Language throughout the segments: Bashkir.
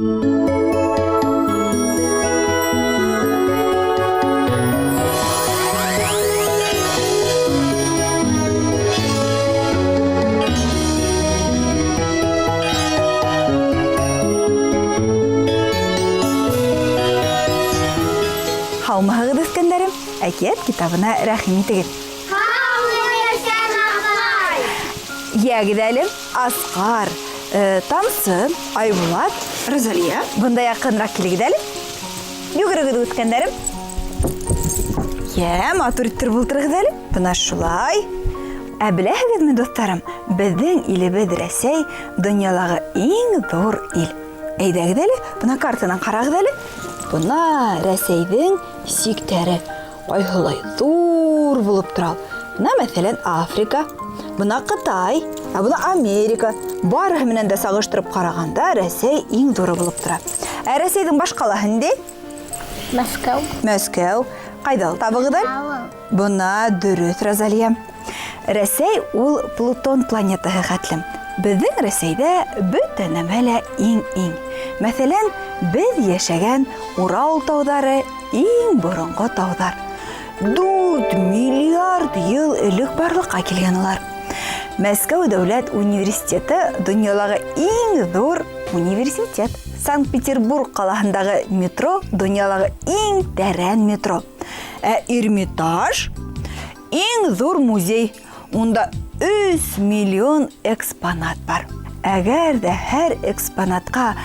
Һаумыһығыҙ, үҫкәндәрем! Әкиәт китабына рәхим итегеҙ. Һаумыһығыҙ, апай! Йәгеҙ әле, Асҡар, э, Тамсы, Айбулат, Розалия. Бында яҡыныраҡ килегеҙ әле. Йүгерегеҙ, үҫкәндәрем. Йә, матур иттереп ултырығыҙ әле. Бына шулай. Ә беләһегеҙме, дуҫтарым, беҙҙең илебеҙ Рәсәй донъялағы иң ҙур ил. Әйҙәгеҙ әле, бына картанан ҡарағыҙ әле. Бына Рәсәйҙең сиктәре ҡайһылай ҙур булып тора. Бына, мәҫәлән, Африка, бына Ҡытай, ә бына Америка. Барыһы менән дә сағыштырып ҡарағанда, Рәсәй иң ҙуры булып тора. Ә Рәсәйҙең баш ҡалаһы ниндәй? Мәскәү. Мәскәү. Ҡайҙа ул? Табығыҙ әле. Бына дөрөҫ, Розалия. Рәсәй ул Плутон планетаһы хәтлем. Беҙҙең Рәсәйҙә бөтә нәмә лә иң-иң. Мәҫәлән, беҙ йәшәгән Урал тауҙары иң боронғо тауҙар. 4 миллиард йыл элек барлыҡҡа килгән улар. Мәскәү дәүләт университеты донъялағы иң ҙур университет. Санкт-Петербург ҡалаһындағы метро донъялағы иң тәрән метро. Ә Эрмитаж иң ҙур музей. Унда 3 миллион экспонат бар. Әгәр ҙә һәр экспонатҡа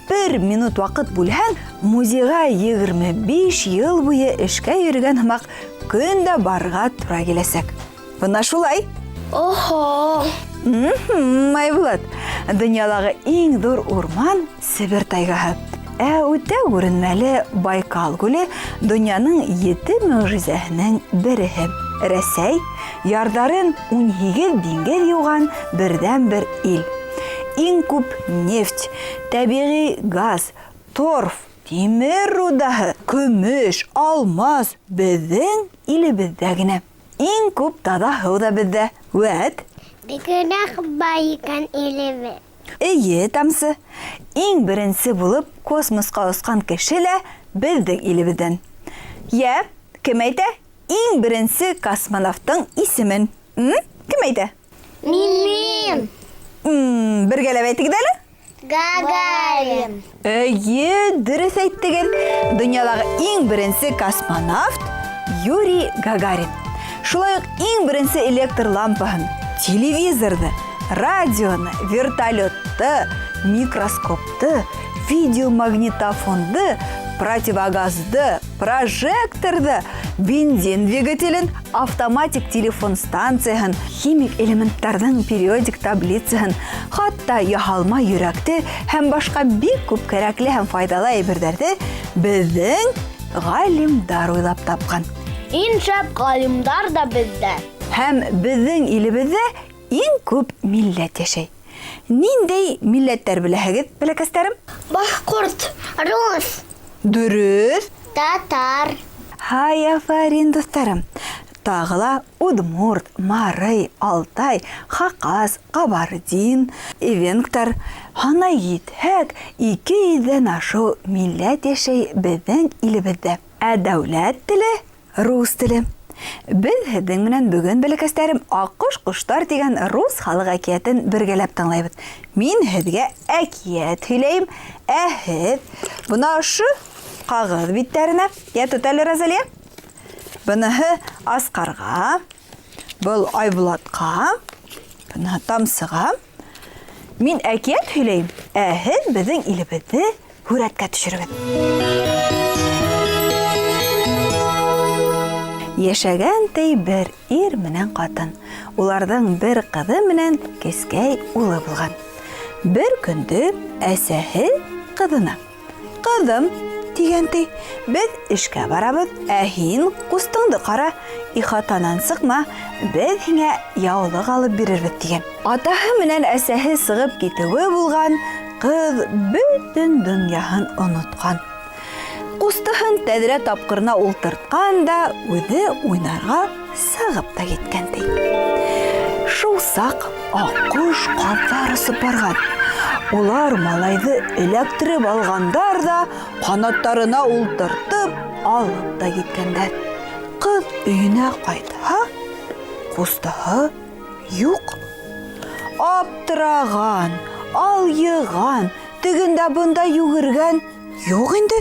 бер минут ваҡыт бүлһәң, музейға 25 йыл буйы эшкә йөрөгән һымаҡ көн дә барырға тура киләсәк. Бына шулай. Охо. Айбулат, донъялағы иң ҙур урман Себер тайгаһы. Ә үтә күренмәле Байкал күле донъяның ете мөгъжизәһенең береһе. Рәсәй ярҙарын 18 диңгеҙ юған берҙән-бер ил. Иң күп нефть, тәбиғи газ, торф, тимер рудаһы, көмөш, алмаз беҙҙең илебеҙҙә генә. Иң күп таҙа һыу ҙа беҙҙә. Вәт! Бигерәк бай икән илебеҙ. Эйе, Тамсы. Иң беренсе булып космосҡа осҡан кеше лә беҙҙең илебеҙҙән. Йә, кем әйтә иң беренсе космонавтың исемен? М? Кем әйтә? Мин, мин. М, бергәләп әйтегеҙ әле. Гагарин. Әйе, дөрөҫ әйттегеҙ. Донъялағы иң беренсе космонавт Юрий Гагарин. Шулай уҡ иң беренсе электр лампаһын, телевизорҙы, радионы, вертолетты, микроскопты, видеомагнитофонды, противогазды, прожекторҙы, бензин двигателен, автоматик телефон станцияһын, химик элементтарҙың периодик таблицаһын, хатта яһалма йөрәкте һәм башҡа бик күп кәрәкле һәм файҙалы әйберҙәрҙе беҙҙең ғалимдар уйлап тапҡан. Иң шәп ғалимдар ҙа беҙҙә. Һәм беҙҙең илебеҙҙә иң күп милләт йәшәй. Ниндәй милләттәр беләһегеҙ, бәләкәстәрем? Башҡорт, рус. Дөрөҫ. Татар. Һай, афарин, дуҫтарым. Тағы ла удмурт, марый, алтай, хакас, кабардин, эвенктар, һанай китһәк, ике йөҙҙән ашыу милләт йәшәй беҙҙең илебеҙҙә. Ә дәүләт теле Рус теле. Беҙ һеҙҙең менән бөгөн, бәләкәстәрем, Аҡҡош ҡоштар тигән рус халыҡ әкиәтен бергәләп тыңлайбыҙ. Мин һеҙгә әкиәт һөйләйем, ә һеҙ бына ошо ҡағыҙ биттәренә, йә тот әле, Розалия. Быныһы Асҡарға, был Айбулатҡа, быныһы Тамсыға. Мин әкиәт һөйләйем, ә һеҙ беҙҙең илебеҙҙе һүрәткә төшөрөгөҙ. Йәшәгән ти бер ир менән ҡатын. Уларҙың бер ҡыҙы менән кескәй улы булған. Бер көндө әсәһе ҡыҙына: "Ҡыҙым, тигән ти, беҙ эшкә барабыҙ, ә һин ҡустыңды ҡара, ихатанан сыҡма, беҙ һиңә яулыҡ алып бирербеҙ, тигән. Атаһы менән әсәһе сығып китеүе булған, Ҡыҙ бөтөн донъяһын онотҡан. Ҡустыһын тәҙрә тапҡырына ултыртҡан да үҙе уйнарға сығып та киткән ти. Шул саҡ аҡҡош ҡаҙҙар осоп барған. Улар малайҙы эләктереп алғандар ҙа, ҡанаттарына ултыртып, алып та киткәндәр. Ҡыҙ өйөнә ҡайтһа, ҡустыһы юҡ. Аптыраған, алйыған, тегендә-бында йүгергән, юҡ инде.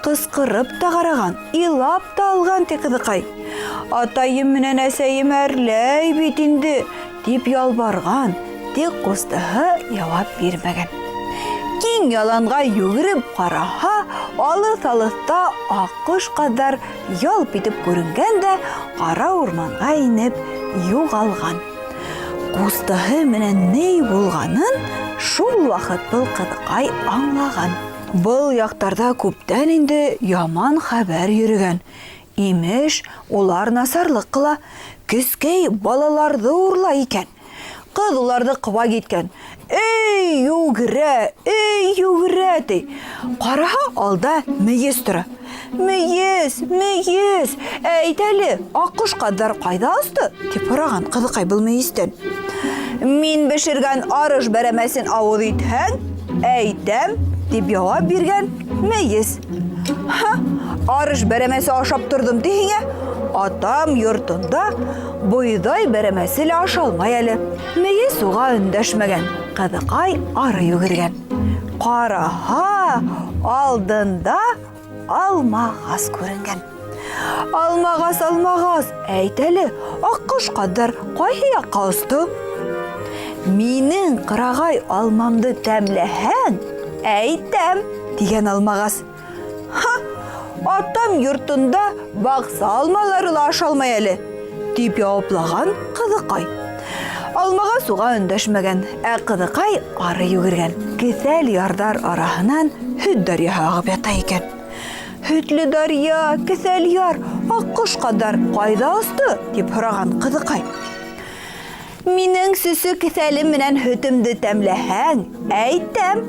Ҡысҡырып та ҡараған, илап та алған, ти ҡыҙыҡай. Атайым менән әсәйем әрләй бит инде, дип ялбарған, тик ҡустыһы яуап бирмәгән. Киң яланға йүгереп ҡараһа, алыҫ-алыҫта аҡҡош ҡаҙҙар ялп итеп күренгән дә, ҡара урманға инеп юғалған. Ҡустыһы менән ни булғанын шул ваҡыт был ҡыҙыҡай аңлаған. Был яҡтарҙа күптән инде яман хәбәр йөрөгән. Имеш, улар насарлыҡ ҡыла, кескәй балаларҙы урлай икән. Ҡыҙ уларҙы ҡыуа киткән. Эй, йүгерә, эй, йүгерә, ти. Ҡараһа, алда мейес тора. Мейес, мейес, әйт әле, аҡҡош ҡаҙҙар ҡайҙа осто? Тип һораған ҡыҙыҡай был мейестән. Мин бешергән арыш бәрәмәсен ауыҙ итһәң, әйтәм, дип яуап биргән мейес. Ха, арыш бәрәмәсе ашап торҙом тиһеңә, атам йортонда бойҙай бәрәмәсе лә ашалмай әле. Мейес уға өндәшмәгән, ҡыҙыҡай ары йүгергән. Ҡараһа, алдында алмағас күренгән. Алмағас, алмағас, әйт әле, аҡҡош ҡаҙҙар ҡайһы яҡҡа осто? Минең ҡырағай алмамды тәмләһәң, әйтәм, тигән алмағас. Ха, атам йортонда баҡса алмалары ла ашалмай әле, дип яуаплаған ҡыҙыҡай. Алмағас уға өндәшмәгән, ә ҡыҙыҡай ары йүгергән. Кеҫәл ярҙар араһынан һөт даръяһы ағып ята икән. Һөтлө даръя, кеҫәл яр, аҡҡош ҡаҙҙар ҡайҙа осто? дип һораған ҡыҙыҡай. Минең сөсө кеҫәлем менән һөтөмдө тәмләһәң, әйтәм.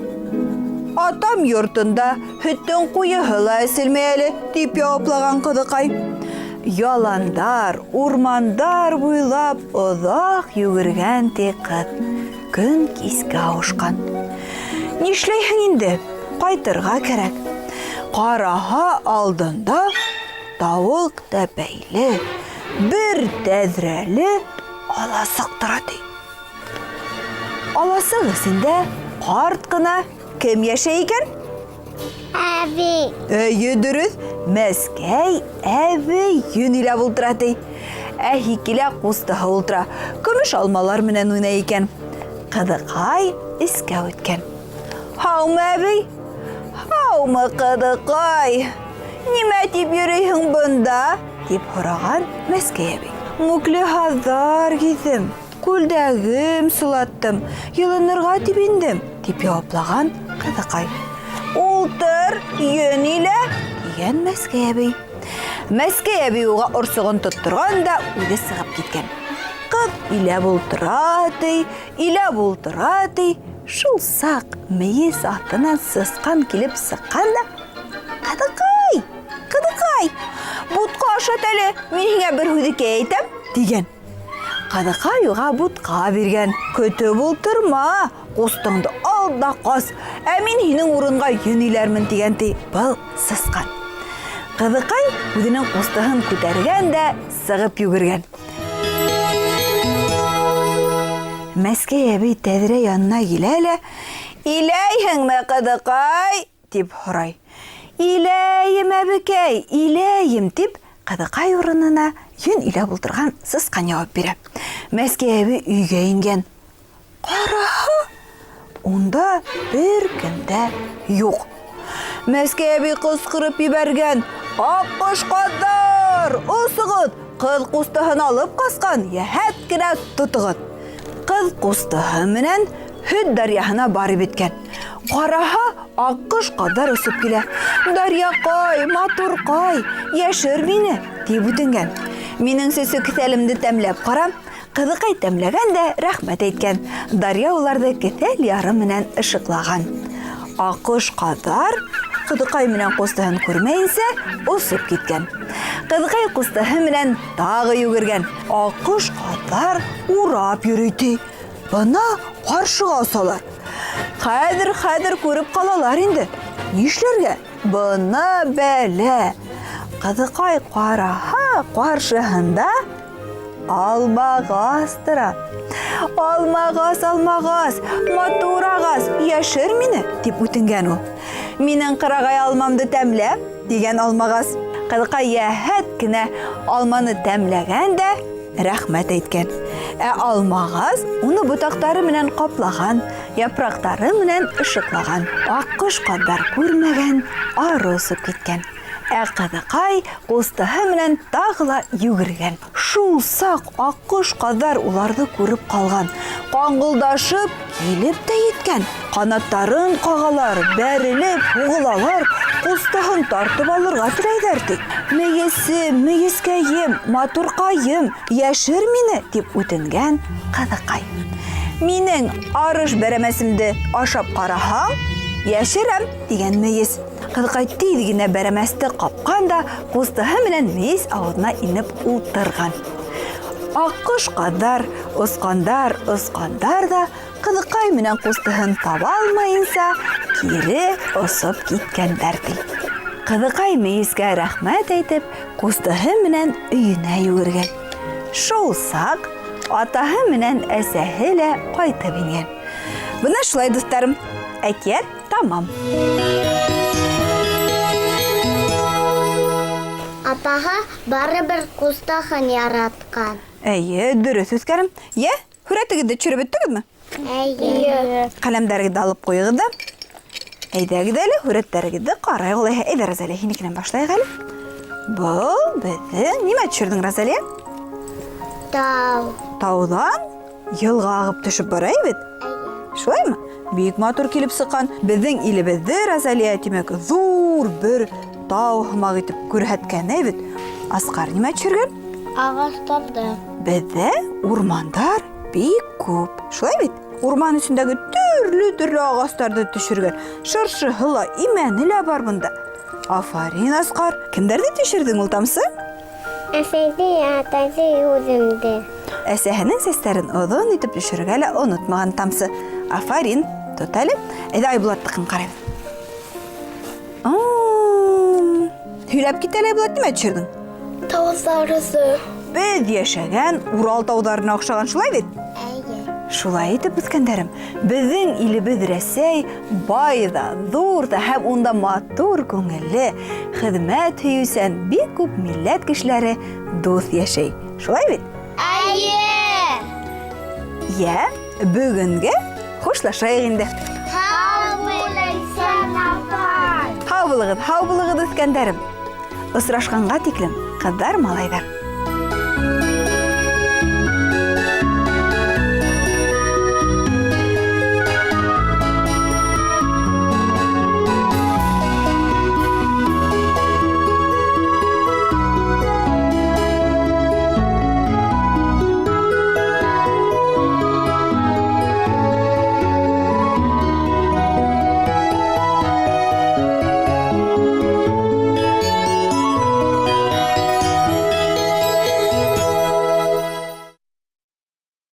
Атам йортонда һөттөң ҡуйыһы ла эселмәй әле, дип яуаплаған ҡыҙыҡай. Яландар, урмандар буйлап оҙаҡ йүгергән ти ҡыҙ. Көн кискә ауышҡан. Нишләйһең инде? Ҡайтырға кәрәк. Ҡараһа алдында тауыҡ тәпәйле, бер тәҙрәле аласыҡ тора ти. Аласыҡ эсендә ҡарт ҡына кем йәшәй икән? Әбей. Әйе, дөрөҫ. Мәскәй әбей йөн иләп ултыра ти. Ә һикелә ҡустыһы ултыра. Көмөш алмалар менән уйнай икән. Ҡыҙыҡай эскә үткән. Һаумы, әбей? Һаумы, ҡыҙыҡай? Нимә тип йөрөйһөң бында? Тип һораған Мәскәй әбей. Мүкле һаҙҙар киҙем, күлдәгем сылаттым, йылынырға тип индем, тип яуаплаған ҡыҙыҡай. Ултыр, йөн илә, тигән Мәскәй әбей. Мәскәй әбей уға орсоғон тотторған да үҙе сығып киткән. Ҡыҙ иләп ултыра ти, иләп ултыра ти. Шул саҡ мейес аҫтынан сысҡан килеп сыҡҡан да, Ҡыҙыҡай, ҡыҙыҡай, бутҡа ашат әле, мин һиңә бер һүҙекәй әйтәм, тигән. Ҡыҙыҡай уға бутҡа биргән. Көтөп ултырма, ҡустыңды ал да ҡас, ә мин һинең урынға йөн иләрмен, тигән ти был сысҡан. Ҡыҙыҡай үҙенең ҡустыһын күтәргән дә сығып йүгергән. Мәскәй әбей тәҙрә янына килә лә, Иләйһеңме, ҡыҙыҡай? Дип һорай. Иләйем, әбекәй, иләйем, дип, ҡыҙыҡай урынына йөн иләп ултырған сысҡан яуап бирә. Мәскәй әбей өйгә ингән. Ҡараһа, унда бер кем дә юҡ. Мәскәй әбей ҡысҡырып ебәргән. Аҡҡош ҡаҙҙар, осоғоҙ, ҡыҙ ҡустыһын алып ҡасҡан, йәһәт кенә тотоғоҙ. Ҡыҙ ҡустыһы менән һөт даръяһына барып еткән. Ҡараһа, аҡҡош ҡаҙҙар осоп килә. Дарьяҡай, матурҡай, йәшер мине, тип үтенгән. Минең сөсө кеҫәлемде тәмләп ҡара. Ҡыҙыҡай тәмләгән дә рәхмәт әйткән. Дарья уларҙы кеҫәл яры менән ышыҡлаған. Аҡҡош ҡаҙҙар ҡыҙыҡай менән ҡустыһын күрмәйенсә осоп киткән. Ҡыҙыҡай ҡустыһы менән тағы йүгергән. Аҡҡош ҡаҙҙар урап йөрөй ти. Бына ҡаршыға осалар. Хәҙер, хәҙер күреп ҡалалар инде. Нишләргә? Бына бәлә! Ҡыҙыҡай ҡараһа, ҡаршыһында алмағас тора. Алмағас, алмағас, матур ағас, йәшер мине, тип үтенгән ул. Минең ҡырағай алмамды тәмлә, дигән алмағас. Ҡыҙыҡай йәһәт кенә алманы тәмләгән дә рәхмәт әйткән. Ә алмағас уны ботаҡтары менән ҡаплаған, япраҡтары менән ышыҡлаған. Аҡҡош ҡаҙҙар күрмәгән, ары осоп киткән. Ә ҡыҙыҡай ҡустыһы менән тағы ла йүгергән. Шул саҡ аҡҡош ҡаҙҙар уларҙы күреп ҡалған. Ҡаңғылдашып килеп тә еткән. Ҡанаттарын ҡағалар, бәрелеп һуғылалар, ҡустыһын тартып алырға теләйҙәр, ти. Мейесем, мейескәйем, матурҡайым, йәшер мине, тип үтенгән ҡыҙыҡай. Минең арыш бәрәмәсемде ашап ҡараһаң, йәшерәм, дигән мейес. Ҡыҙыҡай тиҙ генә бәрәмәсте ҡапҡан да, ҡустыһы менән мейес ауыҙына инеп ултырған. Аҡҡош ҡаҙҙар осҡандар, осҡандар ҙа, ҡыҙыҡай менән ҡустыһын таба алмайынса, кире осоп киткәндәр, ти. Ҡыҙыҡай мейескә рәхмәт әйтеп, ҡустыһы менән өйөнә йүгергән. Шул саҡ атаһы менән әсәһе лә ҡайтып ингән. Бына шулай, дуҫтарым, әкиәт тамам. Атаһы барыбер ҡустыһын яратҡан. Эйе, дөрөҫ, үҫкәрем. Йә, һүрәтегеҙҙе төшөрөп бөттөгөҙмө? Эйе. Ҡәләмдәрегеҙҙе алып ҡуйығыҙ ҙа. Әйҙәгеҙ әле, һүрәттәрегеҙҙе ҡарайыҡ улайһа. Әйҙә, Розалия, һинекенән башлайыҡ әле. Был беҙҙең нимә төшөрҙөң, Розалия? Тау. Тауҙан йылға ағып төшөп бара бит. Шулаймы? Бик матур килеп сыҡҡан. Беҙҙең илебеҙҙе Розалия, тимәк, ҙур бер тау һымаҡ итеп күрһәткән бит. Асҡар нимә төшөргән? Ағастарҙы. Беҙҙә урмандар бик күп. Шулай бит? Урман эсендәге төрлө-төрлө ағастарҙы төшөргән. Шыршыһы ла, имәне лә бар бында. Афарин, Асҡар. Кемдәрҙе төшөрҙөң ул тамсы? Әсәйҙе, атайҙы, үҙемде. Әсәһенең сәстәрен оҙон итеп төшөрөргә лә онотмаған тамсы. Афарин. Тот әле. Әйҙә Айбулаттыҡын ҡарайбыҙ. Һөйләп кит әле, Айбулат, нимә төшөрҙөң? Тауҙарҙы. Беҙ йәшәгән Урал тауҙарына оҡшаған, шулай бит? Эйе. Шулай итеп, үҫкәндәрем, беҙҙең илебеҙ Рәсәй бай ҙа, ҙур ҙа һәм унда матур күңелле, хеҙмәт һөйөүсән бик күп милләт кешеләре дуҫ йәшәй. Шулай бит? Эйе. Йә, бөгөнгә хушлашайыҡ инде. Һау бул, Ләйсән апай. Һау булығыҙ, һау булығыҙ, үҫкәндәрем. Осрашҡанға тиклем, ҡыҙҙар, малайҙар.